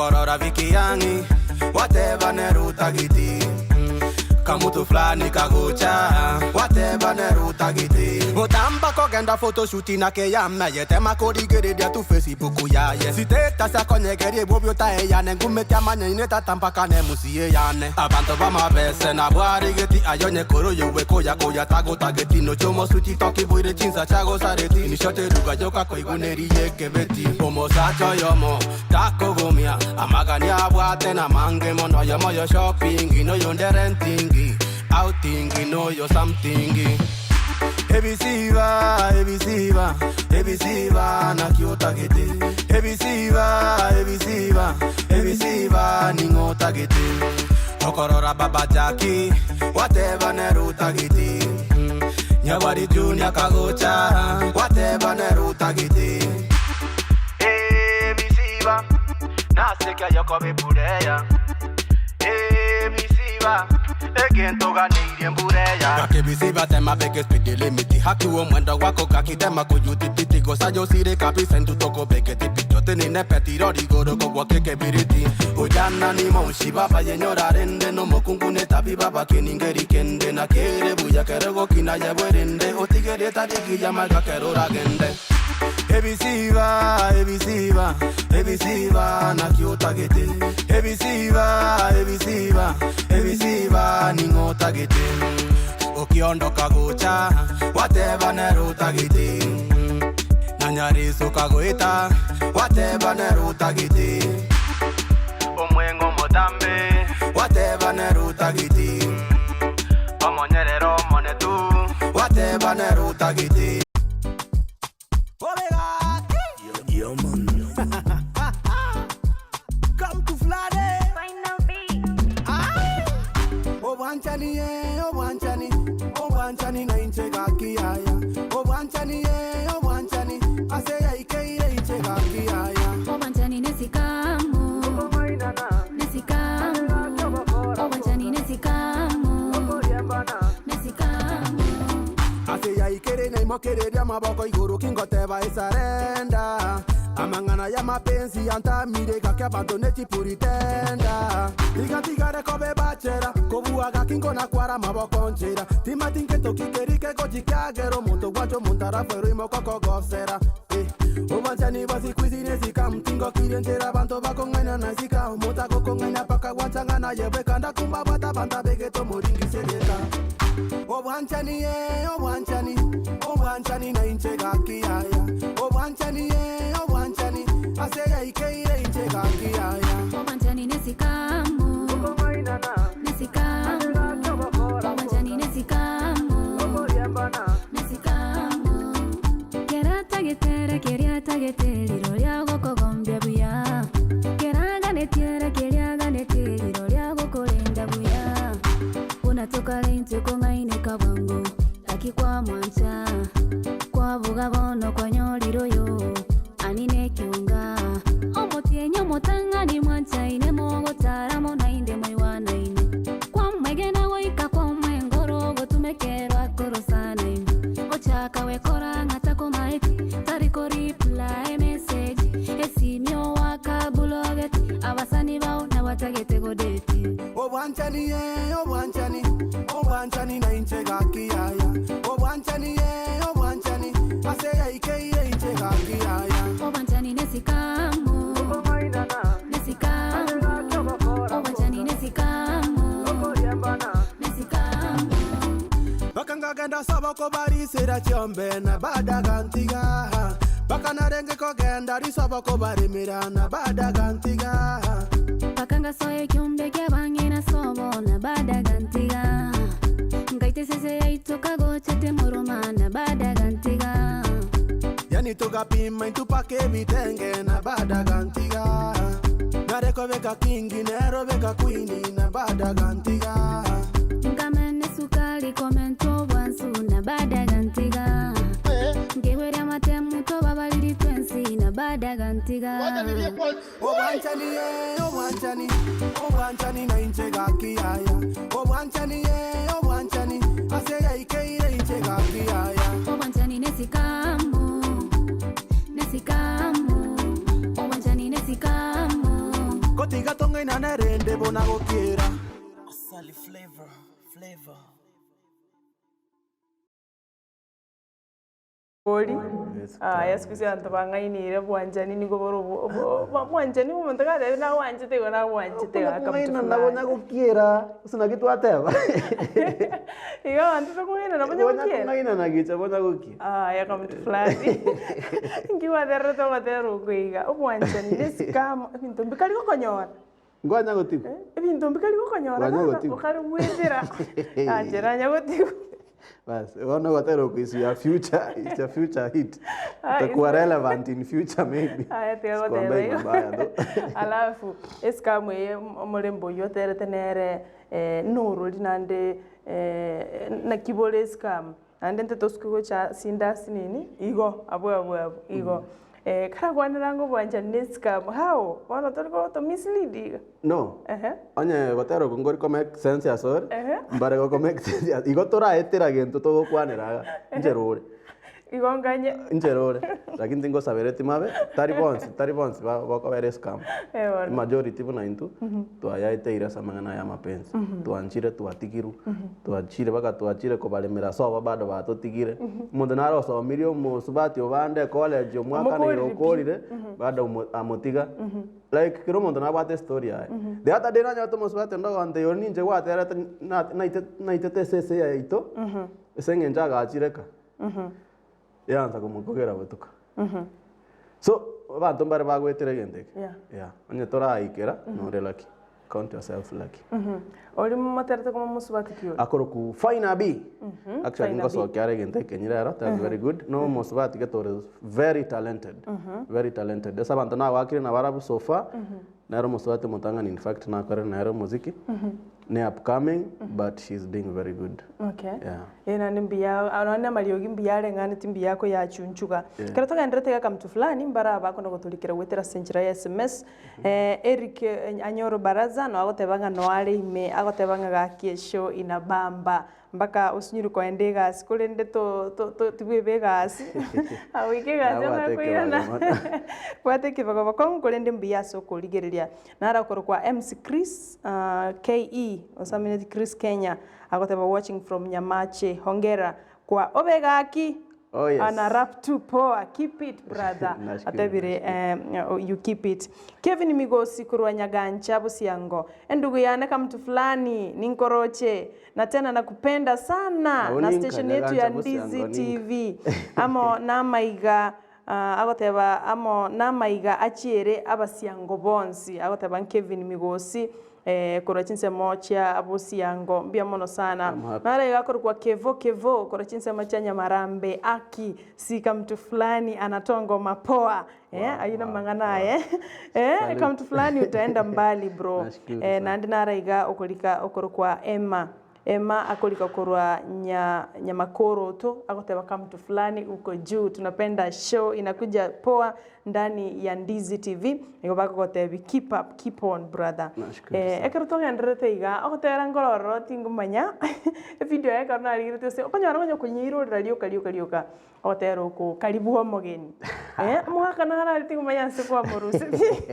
Okorora Vicky Young wateba nere otagete. Kamoto fulani kagocha wateba nere otagete. Gotamba kogenda photoshoot na keyama yetema korigereria tu Facebook yaye. Status akonyegeria ebwo biotaeyane ngumete amanyaine tata mpaka nemusie yane. Abanto bamabese nabwarigeti ayo nyekoro yowe koya koya tagotageti nochomo switi tokiboire chinsa chagosareti nishote ruga yoka koiguneri yekebeti. Omosacha oyomo takogumia amagani abwate na mange mono oyomo yo shopping noyonde renting outing noyo something. Ebisiba, ebisiba, ebisiba naki otagete. Ebisiba, ebisiba, ebisiba ning'o otagete. Okorora Baba Jackie wateba nere otagete. Nyabwari Junior kagocha wateba nere otagete. Ebisiba naseka yokobebureya. Ebisiba egento ganeirie mbureya. Gakebisiba tema beke speed limit haki wo mwendo wako gakitema kuyutipiti gosayo sire kabisa ntutoko beke tipito tenine petiro rigoro kogwa kekebiriti. Ujana ni moshi baba yenyora rende no mokungu ne tabi baba kiningeri kende na kere buya kerego kina yebwerende otigere tariki yamaga kerora gende. Ebisiba, ebisiba, ebisiba naki otagete. Ebisiba, ebisiba, ebisiba ning'o otagete. Okiondoka gocha wateba nere otagete. Nanyariso kagoeta wateba nere otagete. Omwengo motambe wateba nere otagete. Omonyerero omonetu wateba nere otagete. Yeah, man. Come to Florida. Final beat. Obwanchani ye, obwanchani, obwanchani na inche gakiyaya. Obwanchani ye, obwanchani, ase yaikeire inche gakiyaya. Obwanchani nesikamu nesikamu obwanchani nesikamu nesikamu Ase yaikere naimokereria maboko igoro kingoteba esarenda. Amang'ana ya mapenzi yantamire gake abanto nechipuritenda. Tigatigare kobe bachera, kobuaga kingona kwara maboko nchera. Timatinke tokikerike gochikiagera omonto gwancha omonto arafwerwa imokokogosera. Eh, obwanchani bwa siku hizi nesikamtingo kirenchera abanto bakong'aina nasika omonto agokong'aina paka gwanchang'ana yebwekanda kumbabwata abanto abegete omoringisereta. Obwanchani ye, obwanchani, obwanchani na inche gakiyaya. Obwanchani ye, obwanchani, ase yaikeire inche gakiyaya. Obwanchani nesikamu nesikamu obwanchani nesikamu nesikamu keratagetere keriatageteriro ria gokogombia buya keraganetiere keriaganeteriro ria gokorenda buya unatoka lintwe kong'aineka bwangu laki kwa mwancha kwabuga bono kwanyoriro yo anine kiunga omotienyi omotang'ani mwanchaine mogotara nainde moiwanaine kwamwegena goika kwamwengoro gotumekerwa korosanaine ochaka wekora ng'ata maeti tariko reply message esimio wakabulogeti abasani bao nabatagete godeti Obwanchani ye, obwanchani, obwanchani na inche gakiyaya. Obwanchani ye, obwanchani, ase yaikeire inche gakiyaya. Obwanchani nesikamu nesikamu obwanchani nesikamu nesikamu Bakangagenda saboko barisera chombe na badagantiga. Bakanarenge kogenda risaboko barimira na badagantiga. Pakanga soye kyombe kyabang'ina sobo na badagantiga ngaitesese yaitoka gochete muruma na badagantiga Yani tukapima intupake vitenge na badagantiga. Narekobeka kingi nerobeka kwini na badagantiga. nkamene sukali komento bwansu na badagantiga ngehweria matemu tobabaliri twensi na badagantiga Obwanchani ye, obwanchani, obwanchani na inche gakiyaya. Obwanchani ye, obwanchani, ase yaikeire inche gakiyaya. Obwanchani nesikamu nesikamu obwanchani nesikamu. Tiga tong'ainane rende buna gokiera. Asali flavor, flavor. Ori, aya siku hizi abanto bang'ainire obwanchani nigo bore obo obo obwanchani omonto gatebire nagwanchete igo nagwanchete Okona gaka mtu kong'ainana fulani. bonya gokiera, gose naki twateba. Igo abanto tokong'ainana bonya Bonya gokiera? kong'ainana gicha bonya gokia. Aya kamtu fulani, nki gwatererete ogotera oko iga, obwanchani na escam, ebinto mbikari gokonyora. Nkwanya gotigwa? Ebinto mbikari gokonyora Kwanya bono, gotigwa? okare gwetera, anche nanya gotigwa. Bas, bono ogotera oko is your future, it's your future hit. Ah, Itakuwa is- relevant in future maybe. Aya tiga Sikuambei goteba igo. mabaya though. Alafu, escam eye omorembe oyio oterete nere norori naende naki bore escam, naende intwe tosuke gocha ase industry nini, igo abwo abwo abwo igo. Karakwanera ng'a obwanchani ne escam, how? Bono tori goto mislead iga? No, Ehe. onye gotera oko nkori ko make sense asore, Ehe. mbare goko make sense ase igo toraetera gento togokwanera iga, inche rore. Igo nganye. Inche rore, lakini tingosabereti mabe, tari bonsi, tari bonsi ba bokobera escam. Eh bono. Majority buna intwe, twayaeteire ase amang'ana aya amapenzi, twanchire twatigirwe, twachire mpaka twachire kobaremera ase obo bado batotigire. Omonto nare osomirie omosubati obande ecollege omwakanire Omokorire pi. okorire, bado omo amotiga. Like kera omonto nabwate estory yaye. The other day nanyorete omosubati onde ogontebia oria ninche gwaterete na naite naitete esese yaito, ase eng'encho agachire ka, yaansa komokogera botuko. So, abanto mbare bagoetera egento eke. Yeah. Yeah, onye toraikera, nore lucky. Count yourself lucky. Oria moterete koma mosubati ki oria? Akorokwa Fina B. Actually Fina B. ngosokia are egento ekenyire rero, that's very good. No omosubati gete ore very talented. Very talented. Ase abanto nagwakire nabarabwo so far, nere omosubati omotang'ani in fact nakorire nere omoziki. Ne upcoming but she's doing very good. Okay. Yeah. Eh, naende mbuya ah, nonye na amariogi mbuya areng'aneti mbuya akoyachunchuga. Yeah. Ekero togenderete iga akamtu fulani, mbare abakona gotorikera goetera ase enchera ya sms, Eric Anyoro Baraza noo agoteba ng'a noo are ime, agoteba ng'a gaki eshow inabamba, mpaka osinyire koenda egasi korende to to to tibweba egasi, agoika egasi Nabwate omanye koirana ekebago mono. bwate ekebago bokong'u korende mbuya ase okorigereria. Naro akorokwa MC Chris KE, osameneti Chris Kenya, agoteba watching from Nyamache, hongera kwa obe gaki! Oh yes. Ana rap too poa keep it brother Nashukuru, atebire eh, you keep it Kevin Migosi korwa Nyagancha Busiango endugu yane kamtu fulani ninkoroche na tena nakupenda sana Nabo na ninka, station yetu ya Nyagancha Busiango Ndizi ninka. TV amo namaiga ah, agoteba amo namaiga achiere abasiango bonsi agoteba Kevin Migosi Korwa chinsemo chia bosiango mbuya mono sana. I'm happy. Naro iga akorokwa Kevo Kevo korwa chinsemo chia Nyamarambe aki sika mtu fulani anatoa ngoma poa eh, Wow, ayio wow, namang'ana wow. aye eh, Salute. kamtu fulani utaenda mbali bro Nashukuru eh, sana. naende naro iga okorika okorokwa Emma Emma akorika korwa nya Nyamakoroto agoteba kamtu fulani uko juu tunapenda show inakuja poa Ndani ya Ndizi TV nigo bagogotebia keep up keep on brother. Nashukuru Eh, sana. ekero togendererete iga ogotera nkoro ororo tingomanya evideo yaye ekero narigeretie ase okonyora onye okonyeirorera rioka rioka rioka ogotera oko karibu omogeni eh, omogaka naro aria tingomanya ase kwamorusetie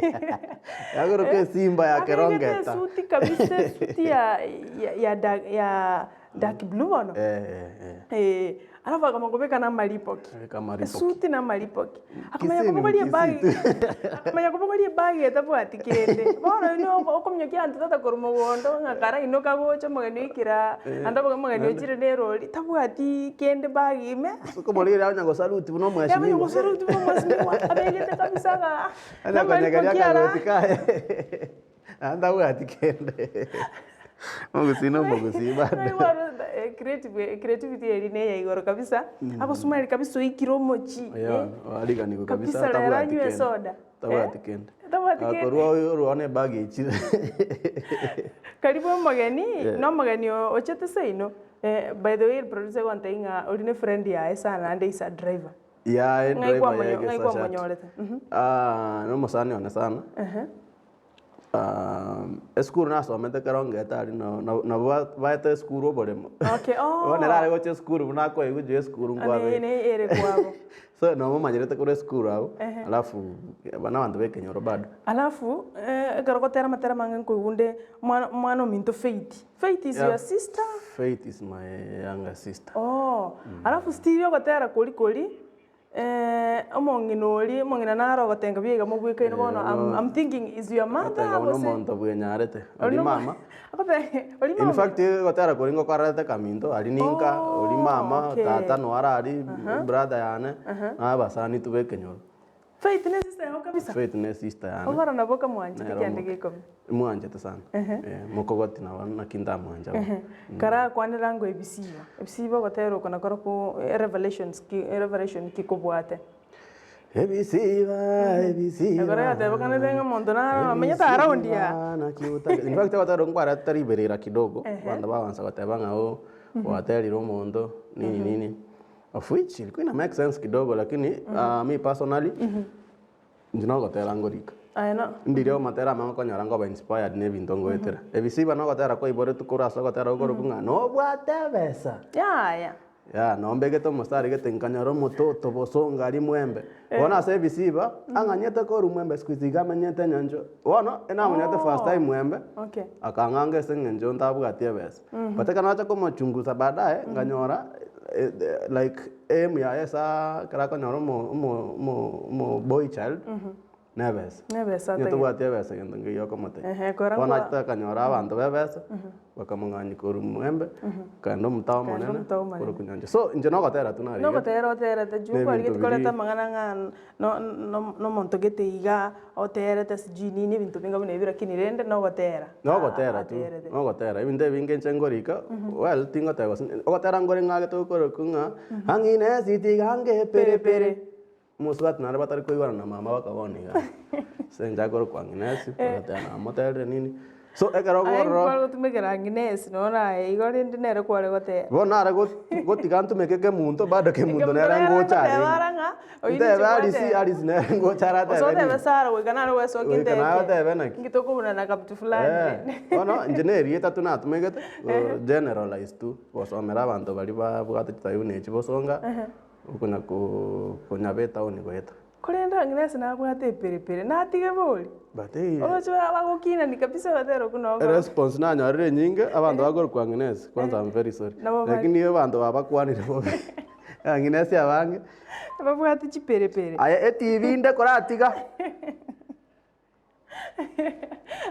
Yagoroka esimba ya abegete Kerongeta. esuti kabisa esuti ya ya ya da ya dark blue bono Eh, eh, eh. Eh, alafu akamanya kobeka na amaripoki. Abeka amaripoki. Esuti na amaripoki. Akamanya Kisii ni kobogoria ebag, Mkisii tu. akamanya kobogoria ebag etabwati kende. Bono inwe oko- okominyokia abanto tata korwa mogondo ng'a kara inwe kagocha omogeni oikire aa, naende oboke omogeni ochire na erori, tabwati kende bag ime. Okomorigereria onye gosaluti buna Yamanya omweshimiwa. gosaluti buna omweshimiwa, abegete kabisa ng'a Onye na konyegeria amaripoki ara. akagoti kaye. Naende tabwati kende. Omogusii na omogusii bado. Creativity eri neya igoro kabisa, agosmile kabisa oikire omochie Yeah, oariganigwe kabisa kabisa rero tabwati anywe kende. esoda Tabwati kende. Tabwati kende. Akorwa orwa one ebag echire. Karibu omogeni, Yeah. na omogeni ochete seino, by the way producer agontebia ng'a oria ne friend yaye sana naende is a driver. Yaye Ng'ai driver kwamonyo- ya ng'ai Egesa Chat. kwamonyorete? Mhm. Ah, nomosani one sana. Esukuru nasomete ekero ngete aria na- na- nabo ba- baete esukuru oboremo. Okay, oh. Bono ere are gocha esukuru buna akoigwa juu esukuru Ne- nkwabeire. ne ere kwabo. So nomomanyerete korwa esukuru abwo, alafu aba na abanto ba ekenyoro bado. Alafu, ekero ogotera amatera amange nkoigwa onde omwana omwana ominto Faith. Faith is your sister? Faith is my younger sister. Oh, alafu still ogotera koria koria omong'ina oria, omong'ina naro ogotenga buya iga mobwekaine bono I'm I'm thinking is your mother Agotenga buna gose? omonto bwenyarete, Oria oria nomo mama. agoteba oria In mama? fact ogotera koria ngokorerete kaminto aria ninka, oria mama, Okay. tata noyo are aria, brother yane, na abasani tube ekenyoro. Faith ne sister yago kabisa? Faith ne sister yane. Oboro nabo okamwanchete Nere kiande omoke. gekomi. Mwanchete sana. Mokogoti nabo naki ntamwancha bono. Karakwanera ngo ebisibo, ebisibo ogotera oko nakorokwo revelations ki revelation ki kobwate? Ebisiba, ebisiba. Ekero yatebekanete ng'a omonto naro amenyete around aa. Ebisiba naki otagete. In fact ogotera okwo nkwarete riberera kidogo, abanto bagoansa goteba ng'a oh, gwaterire omonto, nini nini. Of which ilikuwa ina make sense kidogo lakini me personally inche nogotera ngorika. Aye no. Ndiria amatera amange okonyora nkoba inspired na ebinto ngoetera. Ebisiba nogotera kwaiboretwe korwa ase ogotera okorokwa ng'a nobwate ebesa. Yaya. Yeah, nombegete omosari gete nkanyora omototo bosongo aria mwembe. Bono ase ebisiba, ang'anyete korwa mwembe siku hizi iga amenyete nyanchwa. Bono, enamonyete first time mwembe, Okay. akang'anga ase eng'encho ntabwati ebesa. But ekero nacha komochunguza baadaye, nkanyora like aim yaye asa ekero akonyora omo omo omo omo boy child, nebesa. Nebesa Onye atagete. tobwati ebesa gento nkeiyo okomotebia. Ehe, kora Bono nkwa- nachete akanyora abanto b'ebesa, bakamong'anyia korwa mwembe, akaenda omotao Akaenda omonene, omotao omonene. korwa kunyanja. So inche nogotera tu narigete. Nogotera oterete juu Nebinto kwarigete koreta biria. amang'ana ng'a no- no- nomonto gete iga, oterete sijui nini ebinto binga buna ebi lakini rende nogotera. Nogotera tu, Aterete. nogotera. Ebinto ebinge inche ngorika, well tingoteba gose, ogotera nkore ng'agete gokorokwa ng'a, ang'ina esiti iga ange perepere. Omosubati naende batari koigwana na mama bakabona iga, ase eng'encho akorokwa Agnes, bagateba namoterire nini. So ekero Aye okorora kware gotumekera Agnes nonya naye igo rende nere kware goteba. Bono nare go- gotiga ntumeke kemunto bado kemunto Kemunto nere nere ngocha ngoteba arenge. ara ng'a oyio ninche Ntebe Alice, gwateba. Alice nere ngocha aratebe Gose otebe nini. Sarah goika nare gwesokia Goika naye nteke, otebe naki. inki tokobunana kabutu fulani Eh, rende. bono inche na erieta tu natumegete, go generalize tu, gosomera abanto baria babwate chitabi buna echi bosonga. Okonya konyaba etaoni goeta. Korende Agnes nabwate eperepere, natige bori. But eh, Oroche bagokinani kabisa batera okwo nabo ba- response nanyorire enyinge, abanto bakorokwa Agnes, kwanza I'm very sorry. Nabo bari- Lakini abanto babakwanire bobe. Agnes abange, babwate chiperepere. aye etibi inde koratiga.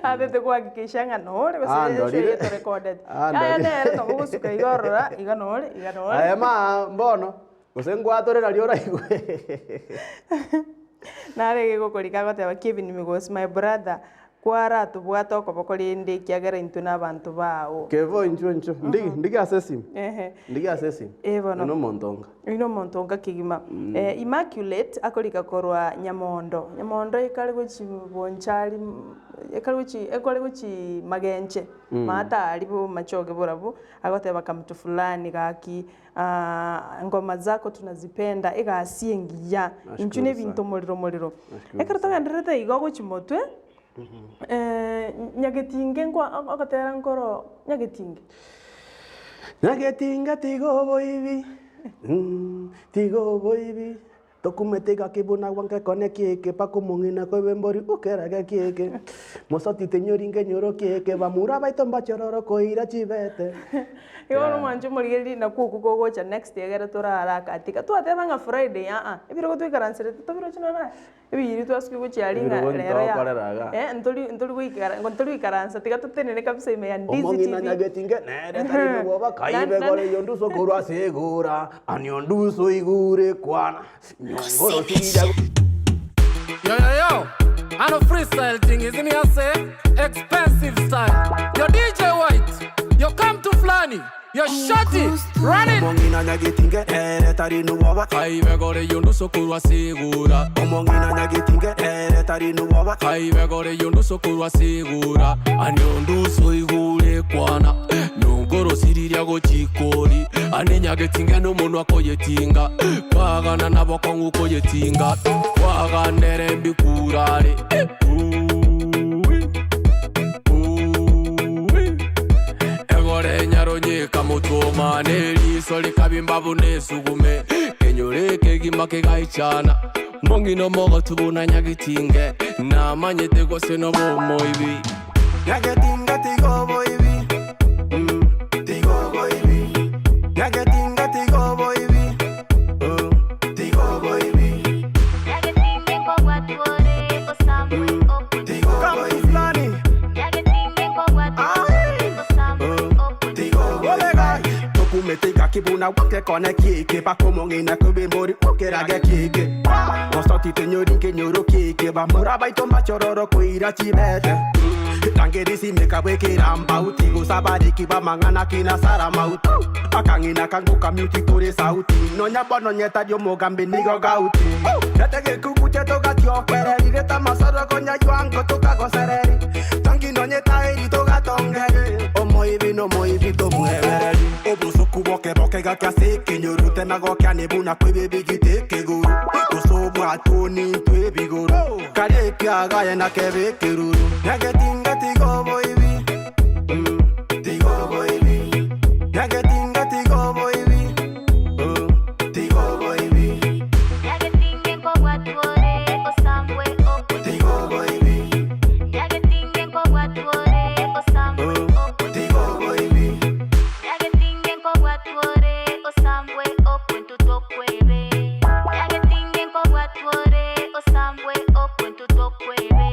Atete gohakikisha ng'a nore gose Ah, eshow ndorire. eye torecordete. Ah, Yaya ndorire. nere nabo ogosuka iga orora, iga nore, iga nore. Aye maa mbono, gose ngwatore nario oraigwe. Nare gegokorika agoteba Kevin Migosi my brother, kwaratobwate okoboko rende ekiagera intwe nabanto bao. Kevo inchuo inchuo, ndigi, ndigi ase esimi. Ehe. Ndigi ase esimi. Eh, bono. Oyo nomonto onga. Oyio nomonto onga kegima. Immaculate akorika korwa Nyamondo. Nyamondo ekare gochi Bonchari, ekare gochi ekore gochi Magenche, maata aria bo machoge borabwo, agoteba kamto fulani gaki ngoma zako tunazipenda, egasi engiya, Nashukuru inchuo na ebinto sana. morero morero. Nashukuru Ekero sana. togendererete igo gochia motwe, nyagetinge nkwa ogotera nkoro nyagetinge. Nyagetinga tiga oboibi, tiga oboibi, tokumete gaki buna gwankekone kieke mpaka omong'ina koiba embori okerage kieke, mosoti tenyori nkenyoro kieke, bamura baito mbachororo koira chibete. Igo bono omwancho omorigereria nakwo okwo kogocha next egere torare akatika. Twateba ng'a Friday aa, ebirogo twaikaranserete tobiroche nonya naye. Ebiiri twasukia gochia aria ng'a Ebirogo rero ya ntokorera igaa. eh, ntori ntori goikara ntori goikaransa tiga totenene kabisa ime ya Ndizi Omong'ina TV. nyagetinge nere tari nobwoba kaibe Na- na- gore yonduso korwa ase egora ani onduso igure kwana nyongoro sirira Yo, yo, yo. I no freestyle thing, isn't it? I say expensive style. Yo, DJ White, you come to Flani, you shut it, run it. Omong'ina nyagetinge ere tari nobwoba Kaibe gore yonduso kurwa sigura. Omong'ina nyagetinge ere tari nobwoba Kaibe gore yonduso kurwa sigura. Ani onduso igure kwana. Nyongoro siriria gochikori. Ani nyagetinge nomonwa koyetinga. Kwagana nabo kong'u koyetinga. Kwaganere mbikurare. Ooh-wee. Ooh-wee. Egore enyaronye ekamotwoma, na eriiso rikabimba buna esugume. Ekenyoro ekegima kegaichana, Mong'ina omogotu buna nyagetinge, Namanyete gose nobomoibi. Nyagetinge tiga oboibi, mm, tiga oboibi. Nyagetinge tiga oboibi, oh, tiga oboibi. Nyagetinge nkobwatwa ore osambwe okwe. Tiga oboibi. Fulani. Nyagetinge nkobwatwa ore osambwe okwe. Tiga oboibi. Tokumete gaki buna wake kone kike bakomong'ina kobe mbori okerage kike mosoti tenyori nkenyoro kike bamura baito mbachororo koira chibete tangerisi meka bwekera mbauti gosabariki bamang'ana kina sara mautu akang'ina kanguka myuti tore sauti nonya bono nyetario omogambi nigo gauti retegekuguche togatiokereri reta masoro konya ywango tokagosereri tangi nonyetaeri togatongeri omoibi nomoibi tomwebereri obosuku boke boke gakiase ekenyoru temagokia nebuna kwebebigite ekeguru tosobwatoni ntwebiguru kari ekiagaye na kebe ekeruru nyagetinga tiga oboibi tiga oboibi nyagetinga tiga oboibi oh, tiga oboibi Nyagetinge nkobwatwa ore osambwe okwe. tiga oboibi Nyagetinge nkobwatwa ore osambwe okwe. tiga oboibi Nyagetinge nkobwatwa ore osambwe okwe ntutokwebe. Nyagetinge nkobwatwa ore osambwe okwe ntutokwebe.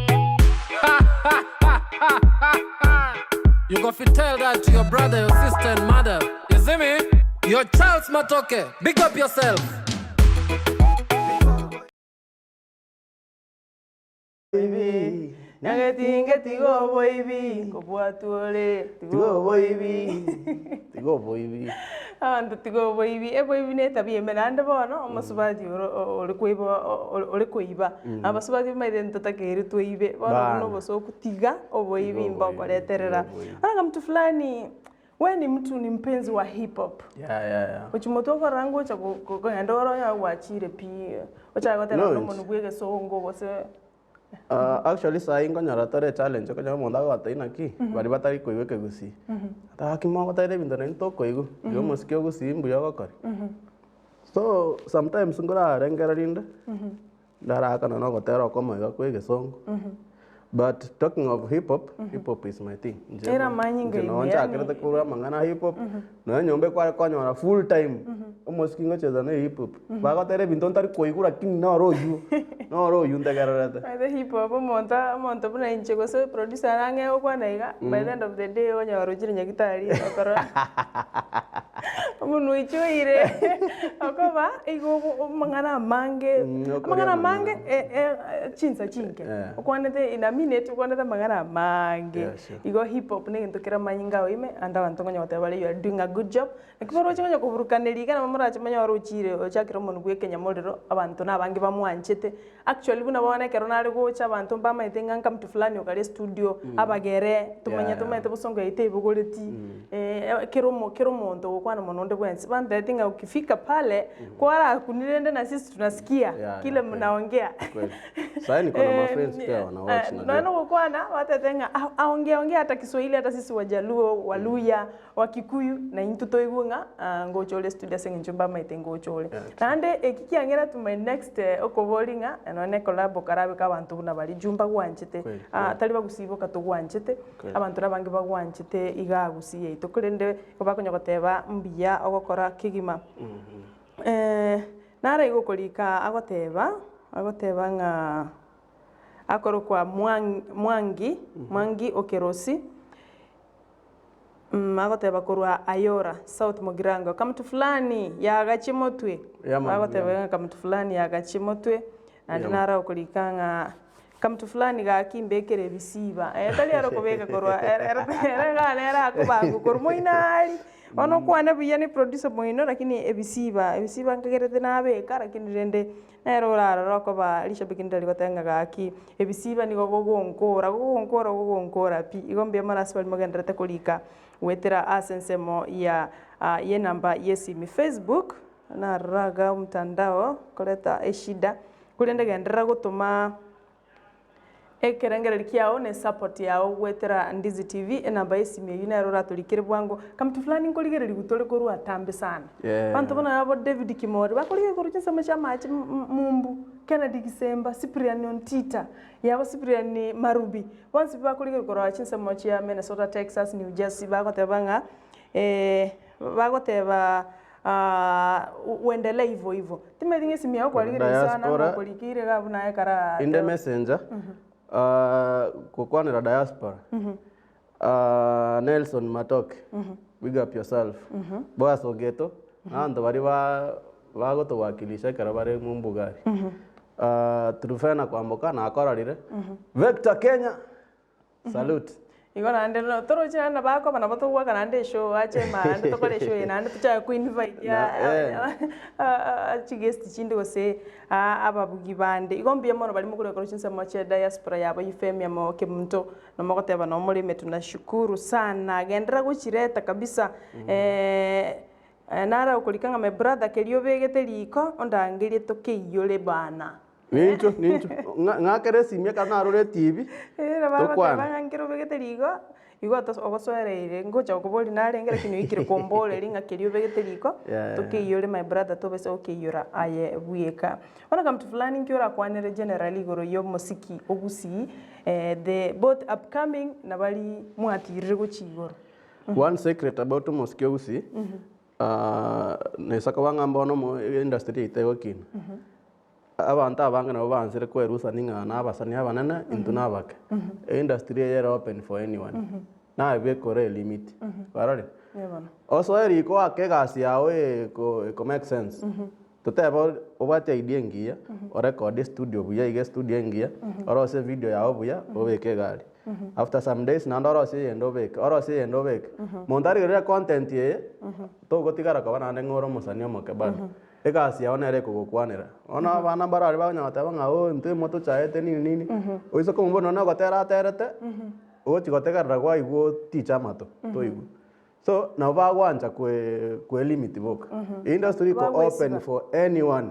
You go fi tell that to your brother, your sister, and mother. You see me? Your Charles Matoke. Big up yourself. Nyagetinge tiga oboibi nkobwatwa ore tiga oboibi tiga oboibi Abanto tiga oboibi eboibi na etabia ime naende bono omosubati oro ore koiba ore koiba abasubati bamaete ntotakeire twaibe bono Bana. buna obosoku tiga oboibi Tiga mbokoreterera oboibi, tiga oboibi. Oranga mtu fulani we ni mtu ni mpenzi wa hip hop yeah. Ochimoto okorora ngocha kogenda oro onya gwachire pi ochaka gotera No, nomonu bwa egesongo gose Actually sahi nkonyora tore challenge okonyora omonto agogotebia naki baria batari koigwa ekegusii gaki mogotera ebinto naintwe tokoigwa igo omosike ogusii mbuya ogokora so sometimes nkorarengera rinde ndarakana na ogotera okomo iga kwa egesongo but talking of hip hop hip hop is my thing Inche Era manyinga inche noo ime, nchakerete yani- korwa amang'ana a hip hop nonya nyomba ekware konyora full time omosiki ngocheza na hip hop bagotera ebinto ntari koigwa lakini noro oywo noro oywo ntegererete By the hip hop omonto omonto buna inche gose producer arang'e gokwana iga by the end of the day onyora ochire nyagitari okora omonwe oichoire okoba igo amang'ana amange okoria amang'ana amange amang'ana. chinsa chinke Yeah. okwanete in a minute okwanete amang'ana amange Yeah, sure. igo hip hop na egento kere amanyinga ao ime ande abanto nkonya goteba bare you are doing a good job naki baroche konya koburukaneria iga nabo morache monyore ochire ochakire omonwe bwa ekenyamorero abanto na abange bamwanchete actually buna bono ekero nare gocha abanto mbamaete ng'a nka mtu fulani okare studio abagere tomanye Yeah, yeah. tomaete bosongo yaito ebogoreti kera omo kera omonto ogokwana mono onde bwensi bantebeti ng'a ukifika pale kwarakunire rende na sisi tunasikia Yeah, kile yeah, kweli. mnaongea Kweli. Sahi niko na ma friends pia wana watch najua. nono gukwana watete ng'a aongea ongea hata Kiswahili hata sisi Wajaluo Waluya Wakikuyu na intu toigwe ng'a ah, ngocha ore studio ase eng'encho mbamaete ngocha ore naende eki kiang'era to my next okobori ng'a nonye collab okarabeka abanto buna bari juu mbagwanchete Kweli, Ah, tari bagusii boka togwanchete Kweli. abanto na abange bagwanchete iga gusii yaito korende bakonya goteba mbuya ogokora kegima nare igo okorika agoteba agoteba ng'a akorokwa Mwangi Mwangi Okerosi agoteba korwa Ayora South Mugirango kamtu fulani yagachie motwe Yeah, man, agoteba yeah. ng'a kamtu fulani yagachie motwe naende Yeah, man. nare okorika ng'a kamtu fulani gaki mbekere ebisiba tari ere okobeka korwa ere ere ere iga nere akobangwa korwa moino aria bono okwane buya ni producer moino lakini ebisiba ebisiba nkagerete nabeka lakini rende nere orarora okoba rishabiki ndari goteba ng'a gaki ebisiba nigo gogonkora gogonkora gogonkora pi igo mbuya mono ase baria mogenderete korika gwetera ase ensemo ya ya enamba ya esimi facebook narora iga omtandao koreta eshida korende genderera gotoma. Ekerengereri kiao na esupport yao goetera Ndizi TV, enamba y'esimi eyio nero oratorikere bwango. Kamto fulani nkorigereria tore korwa atambe sana. Yeah. Abanto buna abo David Kimori bakorigereria korwa chinsemo chia amache mumbu, Kennedy Gisemba, Cyprian Ontita, yabo Cyprian Marubi, bonsi pi bakorigereria korwa chinsemo chia Minnesota, Texas, New Jersey bagoteba ng'a bagoteba uendelee hivo hivo. Timanyeti ng'a esimi yao kwarigereria sana Diaspora. ng'a okorikeire iga abwo naye kara Inde messenger, gokwanera diaspora, Nelson Matoke, big up yourself, Boaz Ogeto, na abanto baria ba bagotowakilisha ekero bare mombugari. Truphena Kwamboka nakororire, Vector Kenya, salute. Igo naende no toroche naende nabo akoba nabo togoaka naende eshow ache ime naende tokore eshow eye naende tochake koinvite Na, eh. chiguest chinde gose ababugi bande. Igo mbuya mono baria mokorwa korwa chinsemo chia diaspora yabo Euphemia mo Kemunto, nomogoteba noo more ime tunashukuru sana. Genderera gochireta kabisa nare okorika ng'a my brother keria obegete riko ondangerie tokeiyore bana. Ninchu, ninchu, ng'a- ng'akere esimi ekero narure etibi, Eh, nabo agoteba tokwane. ng'a nkere obegete rigo, igo otos ogosoereire, ngocha gokoboria narenge lakini oikire komboreria ng'a keria obegete riko, Yeah. tokeiyore my brother tobese gokeiyora aye bweka. Bono kamto fulani nki orakwanere generally igoro ya omosiki o Gusii, the both upcoming na baria mwatirire gochia igoro. One secret about omosiki o Gusii, nesa koba ng'a mbono omo industry yaito egokina. Abanto abange nabo baansire kwerusani ng'a nabasani abanene intwe nabake. Eindustry eye ere open for anyone, naye bweka ore limit, kwarorire? Osoe riko oake egasi yago eko eko make sense, totebe ore obwate idea engiya, orekode estudio buya iga estudio engiya, orosie evideo yago buya, obeke egari. After some days naende orosie eyende obeke, orosie eyende obeke, monto arigereria content eye, togotigara koba naende ng'a ore omosani omoke bado. Egasi yao nere ekogokwanera. Bono abana mbaro aria bakonyara goteba ng'a oo intwe motochaete nini nini, oise komobua nonye nogotera aterete, ogochi gotegerera kwaigwa otiche amato toigwa. So nabo bagwancha kwe kwelimit boka. Industry iko open Bagwesiba. for anyone.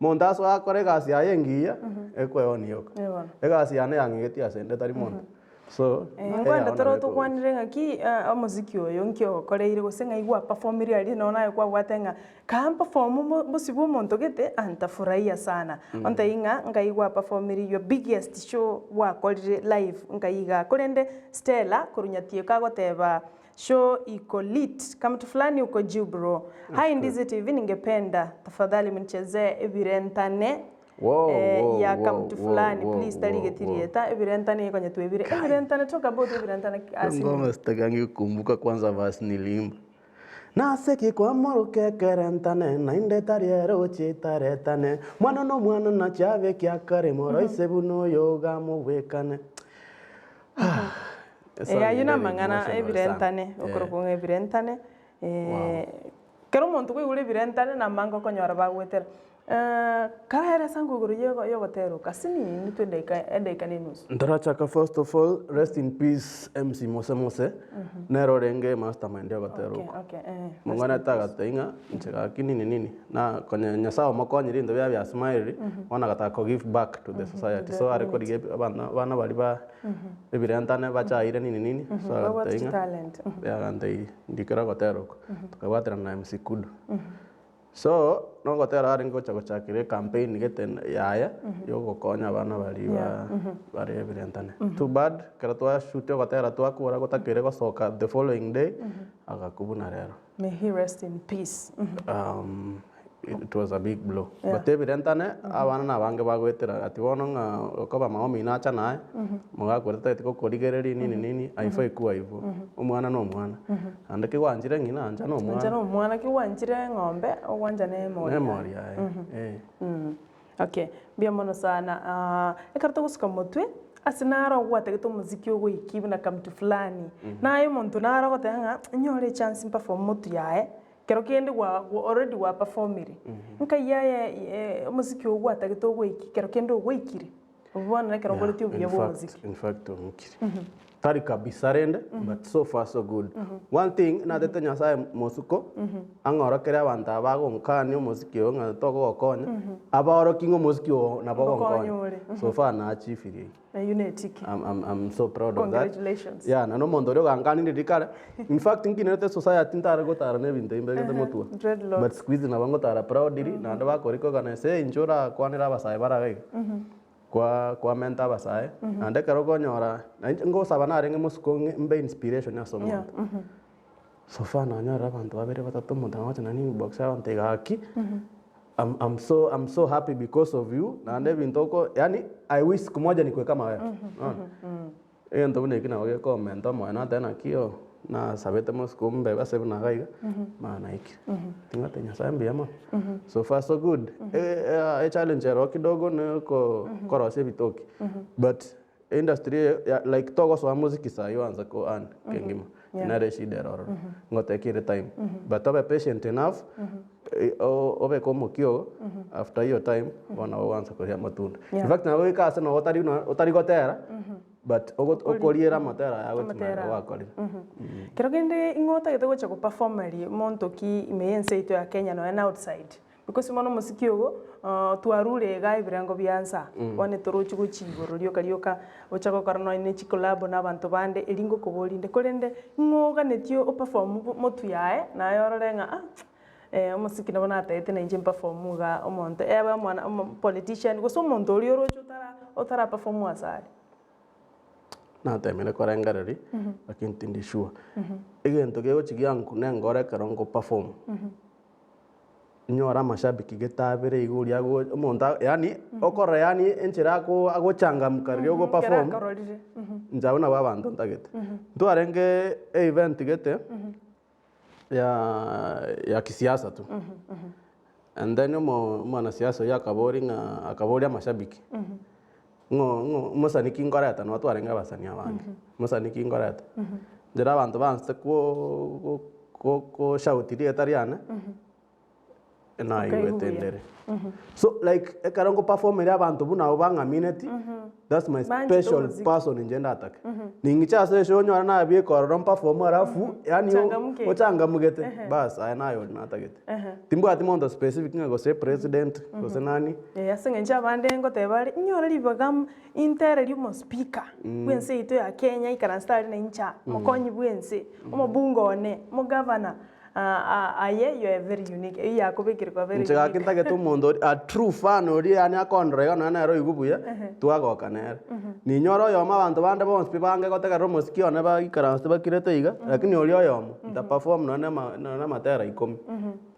Monto asoe akore egasi yaye engiya, ekweoni yoka. Eh bono. Egasi yane yang'igeti ase ende tari monto. So, Nkwenda toro tokwanire ng'aki omosiki oyo nki ogokoreire gose ng'ai gwaperformire aria nonye naye kwabwate ng'a kaa mperform bosio bwa omonto gete ah ntafurahia sana. Ontebie ng'a ngai gwaperformire your biggest show gwakorire live nkai igaa. Korende Stella korwa Nyatieko agoteba show iko lit, kamto fulani uko juu bro. Hi Ndizi TV ningependa tafadhali mnichezee ebirentane Wow, Eh, wow, ya wow, kamtu wow, fulani wow, please wow, tarigeti wow. rieta ebirentane konya twebire ebirentane talk about ebirentane ase Ngoma sitakangi kukumbuka kwanza verse niliimba. Naseki kwamoroka ekerentane naende tari ere ochitaretane mwana na omwana nachiabe kiakare moroise buna oyo ogamobwekane. Eh, ayio namang'ana ebirentane okorokwa ng'a ebirentane Kera omonto kwaigure ebirentane namange okonyora bagwetera karaere ase ango igoro yogotera oko ase nini tu edaika edaika na enusu. Ntarachaka first of all rest in peace MC Mose Mose nere orenge mastermind yogotera Okay, oko. okay, eh, rest Mong'ana in peace. tagateba ng'a inche gaki nini nini na konya Nyasaye omokonyire ebinto biaye bia smiled bono agataka ko give back to the society the so are community. korigia abana abana baria ba ebirentane bachaire nini nini so Babwate agateba ng'a chitalent. agantebia ndikere ogotera oko tokabwaterana na MC Kudu. So, nogotera arenge gocha gochakera ecampaign gete yaye yogokonya abana baria ba bare ebirentane. Too bad, ekero twashutia ogotera twakora gotakeire gosoka the following day, agakwa buna rero. May he rest in peace. It was a big blow. Yeah. But ebirentane, abana na abange bagoetera ati bono ng'a okoba mama omino acha naye, mogakora totagete gokorigereria nini nini, haifai kuwa hivyo. Omwana na omwana. Naende ki gwanchire ng'ina ancha na Ancha omwana. na omwana ki gwanchire eng'ombe, ogwancha na emori yaye. Na emori yaye, eh. Okay, mbuya mono sana. Ekero togosuka motwe, ase naro ogwatagete omosiki ogoikia buna kamtu fulani, naye omonto naro ogoteba ng'a nyore echance mperform motwe yaye, Kero kende gwa already gwa performire, nkai aye omosiki ogo gwatagete ogoikia, kero kende ogoikire? Obwo bono nekero Yeah, oboretie obuya in bwa fact, omosiki. in fact ong'ikire. Tari kabisa rende but so far so good. One thing natete Nyasaye mosuko ang'orokere abanto aba bagonkania omosiki oyo ng'a togogokonya, abaorokie ng'a omosiki oyo nabo Ngokonya ogonkonya. ore. So far na achievire eyio. Eyio ne etiki. I'm, I'm, I'm so proud of that. Congratulations. Yeah, na nomonto oria ogankanire riria kare. In fact nkinerete society ntare gotara na ebinto ebi mbegete motwe. Dreadlocks. But siku hizi nabo ngotara proudly naende bakorikogana ase inche orakwanere abasae bare iga iga. Kwa kwamenta abasae, naende ekero okonyora nainche ngosaba narenge mosiko ng'e mbe inspiration ase omonto. So far nanyorire abanto babere batato omonto agocha nonye inbox agontebia gaki, I'm I'm so I'm so happy because of you, naende ebinto oko yaani I wish siku moja nikuwe kama wewe, unaona. Egento buna eki nabo gekomenta omoyo nateba naki oo, nasabete mosiko mbe ase buna iga iga, mara naikire. Ting'ate Nyasaye mbuya mono. So far so good. Echallenge ero kidogo ne oko korosia ebitoki, but industry eye ya like togosoa mosiki saii oanse ko earn kengima, nere eshida ere ororo, ngotekire time. But obe patient enough, obeke omokia oo, after hiyo time, bono nabo ogoansa koria amatunda. In fact nabo goika ase nabo otari buna otari gotera, but okoriera amatera aya agochi Amatera magega aya. gwakorire. Kero kende ing'o otagete gocha go perform eri monto ki ime ye ense yaito ya Kenya nonya na outside? Because bono omosiki ogo, twarure igaa ebirengo bia nsa, bono torochi gochia igoro rioka rioka, ocha gokora nonya ne chicollabo na abanto bande eri ngokoborinde. Korende ing'o oganetie o perform motwe yaye naye orore ng'a ah omosiki nabo natagete nainche mperform igaa omonto ebe omwana omo politician gose omonto oria oroche otara otara perform ase are. Natemire korengereria, lakini tindi sure. Egento kegochi giankuna enkoro ekero nko perform, nyore amashabiki gete abere iga oria ago omonto a yaani okorora yaani enchera ako agochangamka riria ogo Ekero perform, akororire. inche abwo nabwo abanto ntagete. Ntwarenge event gete, ya ya kisiasa tu, and then omo omwanasiasa oyio akaboria ng'a akaboria amashabiki, ng'o ng'o mosani ki nkoreta nabo twarenge abasani abange, mosani ki nkoreta? Nchera abanto baanchete ko ko ko shout rieta riane. Naigwete ndere. So like ekero nko performera abanto buna abwo bang'amineti, that's my Banchete special omoziki. person inche ndatake. Ning'iche ase eshow onyore nabieka ororo mperform alafu yaani Ochangamke. ochangamugete, bas aye naye oria natagete. Timbwati monto specific ng'a gose president, gose nani. Eh, ase eng'encho abande ngoteba bare, inyore ribaga m- intereri omospeaker bwense yaito ya Kenya aikaransete aria na inche aa, omokonyi bwense, omobunge one, omogavana. Aye you are very unique, eyio yakobekire kwa very Inche gaki unique. ntagete omonto oria a true fan oria yaani akondora iga nonya nere oigwe buya, twagoka nere. Ninyore oyomo abanto bande bonsi pi bange gotegerera omosiki one baikaransete bakirete iga, lakini oria oyomo, nta perform nonya na ama nonya na amatera ikomi,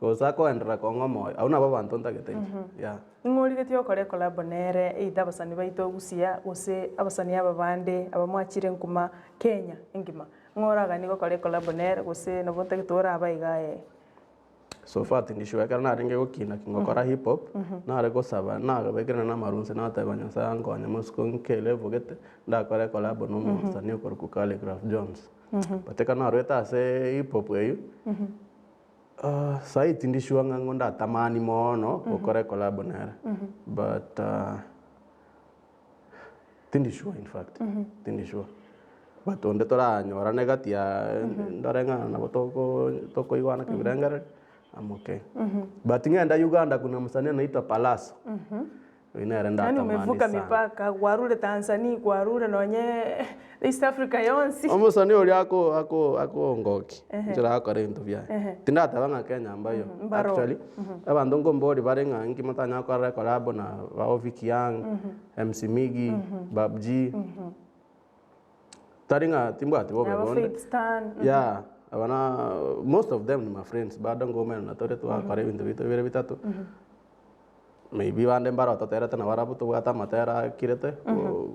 gose akoenderera kong'a omoyo, abwo nabo abanto ntagete inche, yeah. Ing'o origetie gokora ekolabo nere either abasani baito Busia gose abasani aba bande aba mwachire nkuma Kenya engima. Ng'o oraganie gokora ekolabo nere, gose nabo ntagete orabe iga aye? So far tindi sure, ekero narenge gokina kingokora hip hop, nare gosaba nagabekire na amarunse nateba Nyasaye ankonye mosiko nke level gete, ndakore ekolabo na omosani okorokwa Khaligraph Jones. But ekero narwete ase hip hop eywo, sahi tindi sure ng'a ng'o ndatamani moono gokora ekolabo nere, but. Tindi sure in fact, tindi sure. But onde toranyorane gati ya ndore ng'a nabo toko tokoigwana kebirengererio, I'm okay. But ng'enda Uganda kuna msanii anaitwa Pallaso, oyio nere Yaani ndatamani umevuka sana. mipaka, kwarure Tanzania, kwarure nonye East Africa yonsi. Omosani oria ako ako akongokia, inche nagokora ebinto biaye. Tindateba ng'a Kenya mbayo, Mbaro. actually, abanto nkombori bare ng'a inki motanyara korora ecollabo na ba Ovic Young, MC Miggy, Bab G, tari ng'a timbwati bobe Nabo bonde. Faith Stan. Yeah, aba na most of them ni my friends, bado nkomerana tore twakora ebinto biaito bibere bitato. Maybe bande mbare ototerete nabarabwo tobwate amatera akirete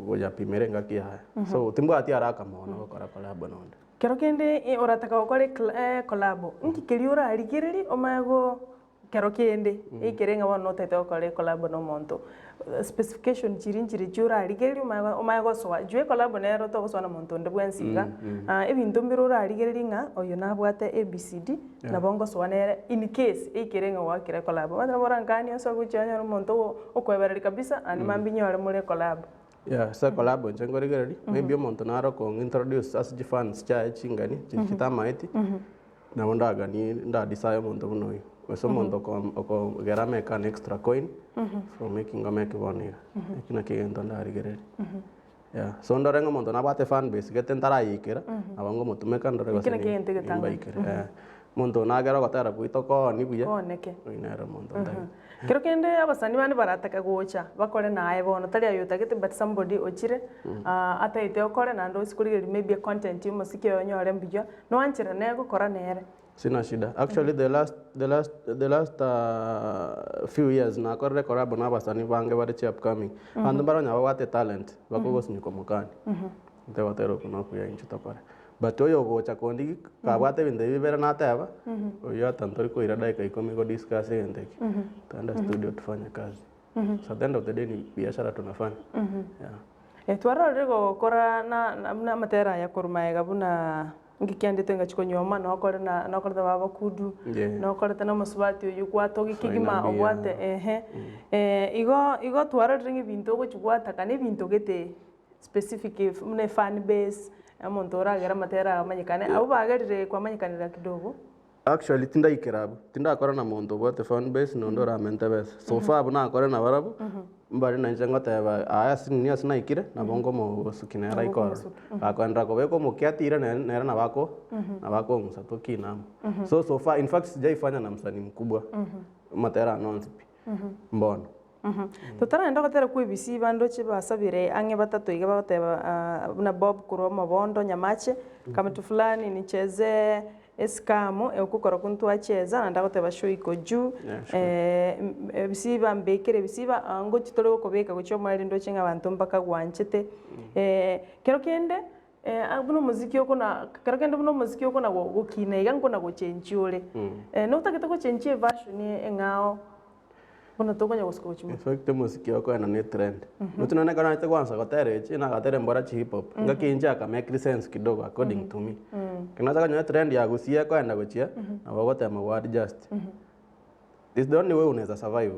goyapimera engaki yaye. So timbwati haraka mono gokora collabo nonde. Kero kende orataka gokora ecollabo, inki keria orarigererie omanye go kero kende ekere ng'a bono notagete gokora ecollabo na omonto, specification chiria nchiria orarigererie omanye omanye gosoa, juu ecollabo nero togosoa na monto onde bwensi iga, ebinto mbire orarigererie ng'a oyo nabwate ABCD. Nabo ngosoa nere in case eikere ng'a goakire ecollabo. Omanyete nabo orankanie osoe gochia onyore omonto okoebereria kabisa naende mambia inyore more ecollabo. Yeah, ase ecollabo inche nkorigereria, maybe omonto nare okong introduce ase chifans chiaye chingani, chiria chitamaeti, nabo ndaganie nda desire omonto buna oyio. Gose omonto oko okogera ameke an extra coin from making omeke bono iga. Ekio nakio egento ndarigererie. Yeah, so ndore ng'a omonto nabwate fan base gete ntarayeikera, nabo ngomotumeka ndore gose Ekio nakio egento egetang'ani. nimbaikere eh. Omonto oyo nagere ogotera gwaito kooni buya, Kooneke. oyio nere omonto ntagete. Kero kende abasani bande barataka gocha bakore naye bono, tari aye otagete but somebody ochire ataete okore naende ose korigereria maybe econtent ya omosiki oye onyore mbuya, noancherane gokora nere. Sina shida. Actually the last the last the last few years nakorire collabo na abasani bange bare chi upcoming. Abanto mbare onye babwate talent bakogosinywa mokani. Ntagotera oko nokuya inche tokore. But oyo ogocha kondi kabwate ebinto ebi bibere nateba, oyio hata ntori koira dakika ikomi go discuss egento eke. Twaenda studio tufanye kazi. So at the end of the day ni biashara tunafanya. Yeah. Twarorire gokora na na amatera aya korwa magega buna Ngekiandete ngachia konyuoma nokore na nokorete baba kudu, Yeah. nokorete na omosubati oyio gwatogia kegima Faina buya. obwate ehe. Igo igo twarorire ng'a ebinto ogochia gwataka na ebinto gete specific if buna efan base, omonto oragere amatera aye amanyekane, abwo bagerire kwamanyekanire kidogo. Actually tindaikera abwo, tindakora na monto obwate fan base nonde oramente besa. So far abwo nakore nabarabwo, mbare nainche ngoteba aya ase nini ase naikire, nabo nkomosuki nere aike ororo. Gakoenderera kobeka omokia atire nere nere nabo ako nabo akong'usa tokine amo. So so far in fact sijaifanya na msanii mkubwa, amatera ane onsi pi, mbono. Totaragenda gotera kwa ebisiba ndoche basabire ang'e batato iga bagoteba buna Bob korwa omobondo Nyamache, kamto fulani nicheze esikamu okokora okwo ntwacheza naende agoteba show iko juu, ebisiba mbekere ebisiba ngochi tore gokobeka gochia omoerio ndoche ng'a abanto mbakagwanchete. Kero kende buna omosiki okona kero kende buna omosiki okona gokina iga nkona gochenchia ore, notagete gochenchia eversion eng'ao. Bono tokonya gosuka gochia In motwe. fact omosiki okoenda ne trend. Ntoche nonye ekero naete kwansa gotera echi, nagatera embora chi hip hop. Ngaki inche aka make sense kidogo according to me. Ekero nacha konyora etrend ya gusii ekoenda gochia, nabo ogotema go adjust. This the only way unaweza survive.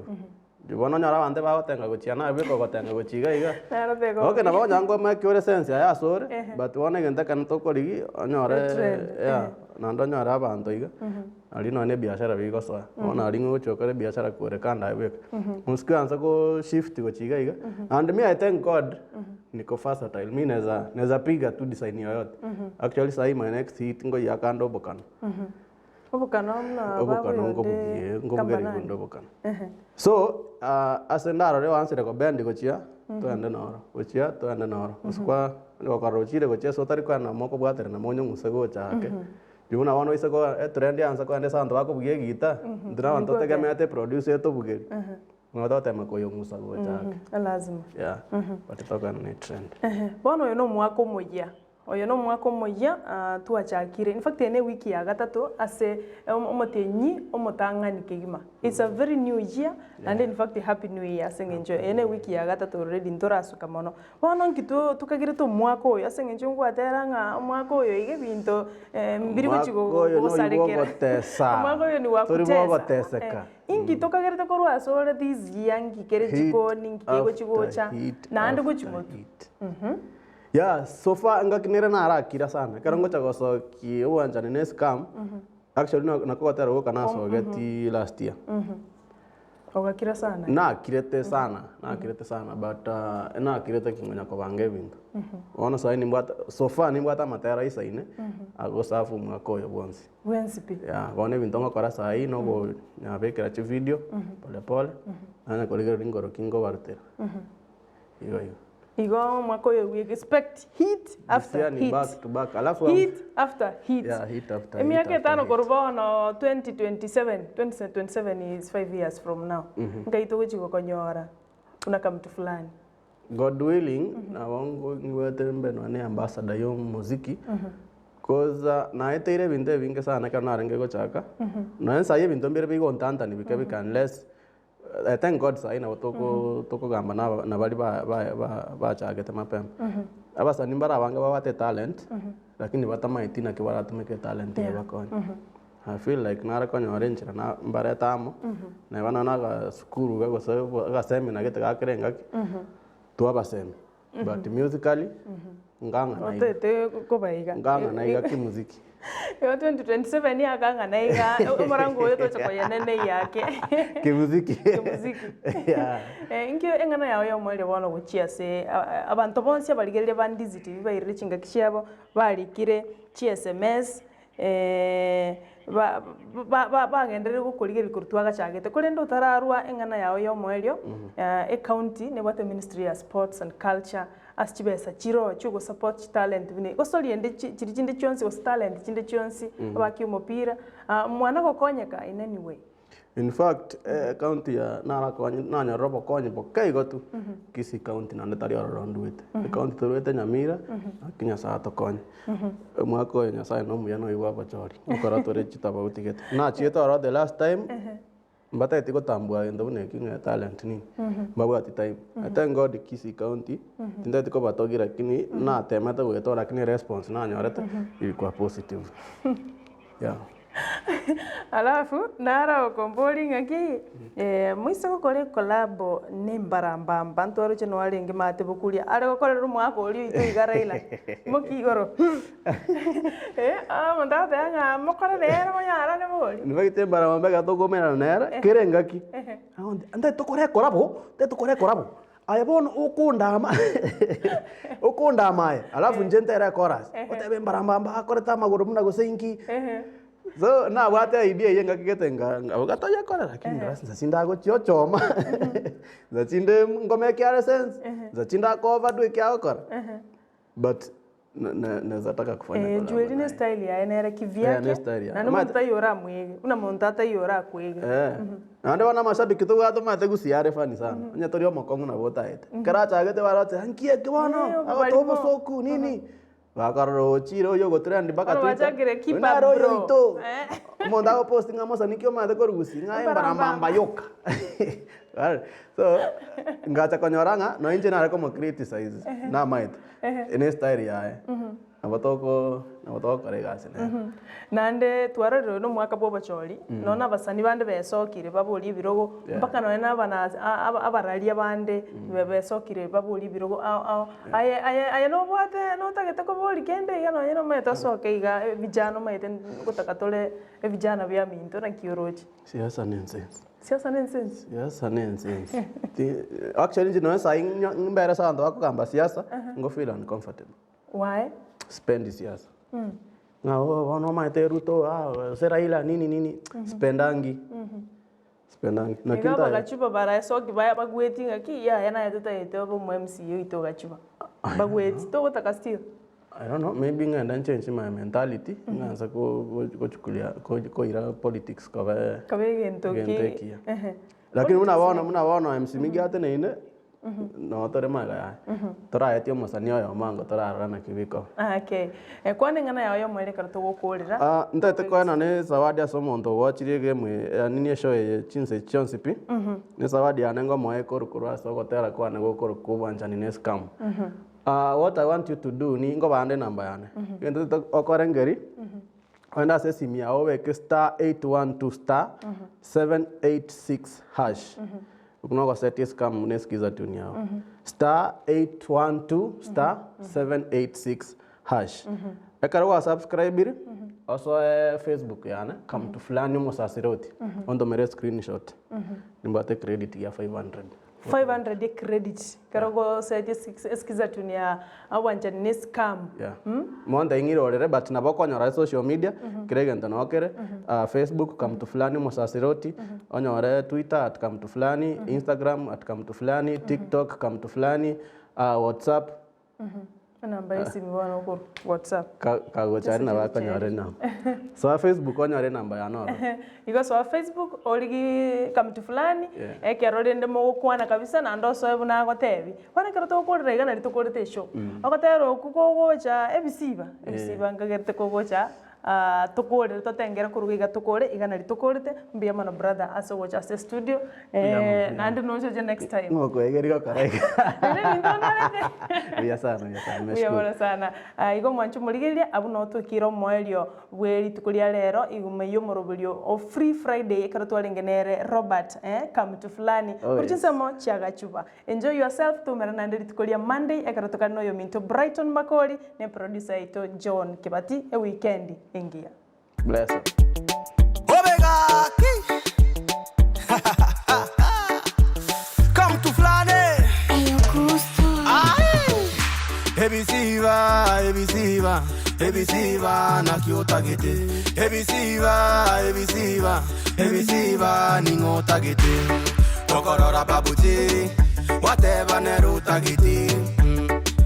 Riria bono onyore abanto bagotenga gochia naye bweka ogotenga gochia iga iga. Naro tego. Okay nabo onye nkomake ore sense yaye asore, but bono egento ekero tokorigia, onyore Etrend, yeah, naende onyore abanto iga. Aria nonya na ebiashara bigosoa, bono aria ng'a ogochia gokora ebiashara kore kando aye bweka. Mosike oansa ko shift gochia iga iga, and me I thank God niko versatile, mi naeza naeza piga tu design yoyote. Actually sahi my next hit ngoyia kando obokano. Obokano buna Obokano baboyonde nkobugie nkobugeria kambanani. bonde obokano. So, ase ndarore oansire kobend gochia, toende noro, gochia toende noro. Gose kwa onye gokorora ochire gochia ase otari koenda mokobwaterana monyong'use gocha ake. Riria buna bono oise ko etrend yaansa kogenda ase abanto bakobugia egita, intwe na abanto totegemeete eproducer etobugerie, nigo togotema koyong'usa gocha ake. Lazima. Yeah, but tokogenda na etrend. Bono oyo na omwaka omoyia, oyo na omwaka omoyia twachakire, in fact eye na ewiki ya gatato ase omotienyi omotang'ani kegima. It's a very new year, naende in fact happy new year ase eng'encho eye na ewiki ya gatato already ntorasuka mono. Bono nki tokagerete omwaka oyo ase eng'encho ngwatera ng'a omwaka oyo iga ebinto mbiri gochi Omwaka oyo noyio gosarekera. bwogotesa. Omwaka oyo ni wa Tori kutesa. bwogoteseka. Inki tokagerete korwa ase ore this year nki kere Hit chikoni, nki kegochi after gocha, hit naende gochi after motwe. hit. Yeah, so far engaki nere narakira sana. Ekero ngocha gosokia obwanchani na escam, actually nako gotera goka nasogeti last year. Ogakira sana. Nakirete sana, nakirete sana but nakirete ki ngonya kobanga ebinto. Bono sahi nimbwate, so far nimbwate amatera aisaine, agosafu omwaka oyo bwonsi. Bwensi pi. Yeah, bono ebinto ngokora sahi na okonyabekera chividio, pole pole, nanye korigereria nkoroki nkobarutera. Igo igo. Igo omwaka oyo we expect hit after This year ni hit. back to back. Alafu Hit after hit. Yeah, hit after hit Emiaka after etano hit. korwa bono 2027, 2027 is 5 years from now. Nkai togochi gokonyora buna kamtu fulani. God willing, nabo ngwete mbe nonye ambassador ya omoziki, cause naeteire ebinto ebinge sana ekero narenge gochaka, nonye sahi ebinto mbire bigontantani bike bike unless I thank God sahi nabo toko tokogamba na aba na baria ba ba ba bachagete mapema. Abasani mbare abange babwate etalent, lakini batamaeti naki baratumeke etalent eye bakonye. I feel like nare konyora enchera na mbarete amo, neba nonye na agasukuru iga gose agaseminar gete gakera engaki, twabasemi. But musically, ngang'ana iga. Otete kobaiga. Ngang'ana iga kimuziki. Igo 2027 akang'ana iga omorango oyo tocha koyenena eyake. Kimuziki. Kimuziki. Yeah. Eh, inki eng'ana yao ya omoerio bono gochia ase abanto bonsi abarigereria ba Ndizi TV bairire chingaki chiabo, barikire chi sms, bagenderere gokorigereria korwa twagachagete. Korende otararwa eng'ana yao ya omoerio, ecounty nebwate ministry ya sports and culture ase chibesa chiroo chiogosupport chitalent buna echi, gose oriende chiria chinde chionsi gose talent chinde chionsi, abaki omopira, mwana gokonyeka in any way. In fact, ecounty ya narakonye nanyorire obokonyi boke igo tu, Kisii county naende tari ororo ndwete. Ecounty torwete Nyamira, naki Nyasaye atokonye. Omwaka oyo Nyasaye nomuya noigwe abochori, ekero tore chitofauti gete. Nachiete ororo the last time, mbatageti gotambua gento buna ekio ng'a etalent nini, mbabwati time. I thank God Kisii county, tintageti kobatogia lakini natemete goeta oro lakini eresponse nanyorete, ilikuwa positive, yeah. Alafu naro okomboria ng'aki, moise gokora ecollabo na embarambamba ntwaroche noo arenge maate bokuria, are gokorera omwaka oria oito iga Raila, moki igoro omonto agoteba ng'a mokore nere monyarane bori. Nibaete embarambamba ekero tokomerana nere, kera engaki, agontebia ntagete tokore ekorabo, ntagete tokore ekorabo, aye bono okondama okondama aye, alafu inche ntere echorus, otebe embarambamba akorete amagoro buna gose inki. So nabwate idea eywo engaki gete nga nkaboka toyekore lakini ndora nsa chindagochia ochoma, nsa chinde ngome ekiare sense, nsa chinde ako overdo eki agokora, but na- na- naeza taka kufanya Eh, collabo Joeli ne naye. style yaye nere Eh, kivyake, ne style yaye. naende omonto taiyo oramwege, buna monto ataiyo orakwege. Eh, naende bono amashabiki tobwate omanyete gusii are funny sana, onye tori omokong'u nabo otaete. Ekero achagete baroche nki eke bono, Eh, agotoa obobarimo. obosoku nini, Bakarora ochire oyio ogotrend mpaka Bono Twitter, bachakire keep oyio up nere oyo bro. oito. Eh. Omonto agopost ng'a mosani ki omanyete korwa gusii ng'a embarambamba yoka. So, ngacha konyora ng'a nonye inche nare komo criticize namaete, ne style yaye. Nabo toko nabo togokora egasi nere. Naende twarorire oyo nomwaka bwa obochori, nonya na abasani bande besokire baborie ebirogo, Yeah. mpaka nonya na abana abararia bande besokire baborie ebirogo ao ao. Aye aye aye nobwate notagete koboria kende iga nonya nomanyete osoke iga vijana omanyete ngotaka tore evijana biaminto naki oroche. Siasa nonsense. Siasa nonsense? Siasa nonsense. Ti actually inche nonya saii mbere ase abanto bakogamba siasa, ngo feel uncomfortable. Why? Sipendi siasa. Ng'a oh bono omanyete Ruto ah gose Raila nini nini, sipendangi. Sipendangi. Naki Iga ntaye. bagachuba baraesoki baya bagweti ng'aki yaya naye totagete obe omo MCA oito ogachuba. Bagweti togotaka still. I don't know, maybe ng'ende nchange my mentality, ng'anse ko- ko- kochukulia ko- koira politics kobe Kobe egento egento ki ekiya. ehe. Lakini buna bono buna bono MC Miggy ateneine, noo tore magega yaye. Toraetie omosani oyomo ango torarora naki bikoba. Okay. Kwana eng'ana yao y'omoerio ekero togokorera. Ah, ntaete koenana ezawadi ase omonto ogoachirie egame eye, yaani ni eshow eye chinsa echi chionsi pi, ne ezawadi yane ngomoa ekorwa korwa ase ogotera kwane gokorokwa obwanchani ne escam. Ah, what I want you to do ni nkobande enamba yane, egento totagete okore nkeri, Ogende ase esimi yao obeke star 812 star 786 hash. Okwo nogosetia escam buna eskiza tune yao. Star 812 star 786 hash. Ekero gwasubscribire, osoe Facebook yane, Kamtu Fulani Omosasiroti, ontomere escreenshot. Nimbwate credit ya 500. 500 ye credit ekero ogosetia eskiza tune ya obwanchani ne scam. Yeah. Monto ing'ire orere but nabo okonyora ase social media kera egento noo kere ah, Facebook kamtu fulani omosasiroti onyore Twitter at kamtu fulani Instagram at kamtu fulani TikTok kamtu fulani ah, WhatsApp Enamba ya esimi bono okorwa WhatsApp. Ka- kagocha aria nabo akonyora enamba. Soa Facebook onyore enamba yane ororo. Igo soa Facebook origie kamtu fulani, Yeah. ekero rende mogokwana kabisa naende osoe buna agotebi. Bono ekero togokorera iga nari tokorete eshow. Ogotera okwo kogocha ebisiba, ebisiba nkagerete kogocha. Tokorere totengere korwa iga tokore iga nari tokorete, mbuya mono brother ase ogocha ase estudio, Mbuya mono, mbuya naende nochoche next time. Ng'o okoegeria gokora iga? Naende ninto onarete. Mbuya sana, mbuya sana, Mbuya nimeshukuru. mono sana. Igo mwanche omorigereria, abwo noo tokire omoerio bwe rituko ria rero, iguma eyio omoroberio o Free Friday ekero twarenge nere Robert Kamtu Fulani, Oh korwa yes. chinsemo chia Gachuba. Enjoy yourself, toumera naende rituko ria Monday ekero tokare na oyominto Brighton Makori ne producer yaito John Kibati, ewikendi engiya. Bless up. Obe gaki Come to Flane Aye Ebisiba, ebisiba, ebisiba naki otagete Ebisiba, ebisiba, ebisiba ning'o otagete Okorora babuji Gwateba nere otagete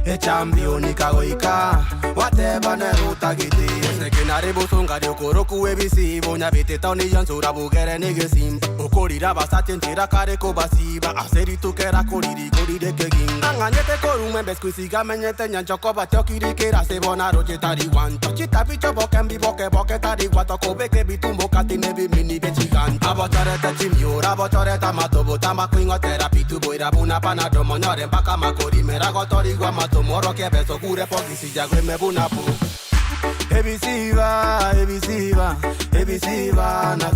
Echampioni kagoika Gwateba nere otagete Eseke nare bosonga riokoroku ebisibo Nyabete town yonsi orabogere negesimba Okorire abasacha enchera kare kobasiba Ase rituko erakorire igorire ekeginga Ang'anyete korwa mwembe squeeze gamenyete nyancha Kobatia okirikera ase bono aroche tari gwancha Chitabi chi'obokembi boke boke tari gwata Kobeka ebitumbo kati nebimini bie chigancha Abochorete chimioro abochorete amatobo Tamba koing'otera pitu boira buna panado Monyore mpaka makori mera gotorigwa amato Morokia ebeso kure pogisi yagweme buna pu Ebisiba, ebisiba, ebisiba naki.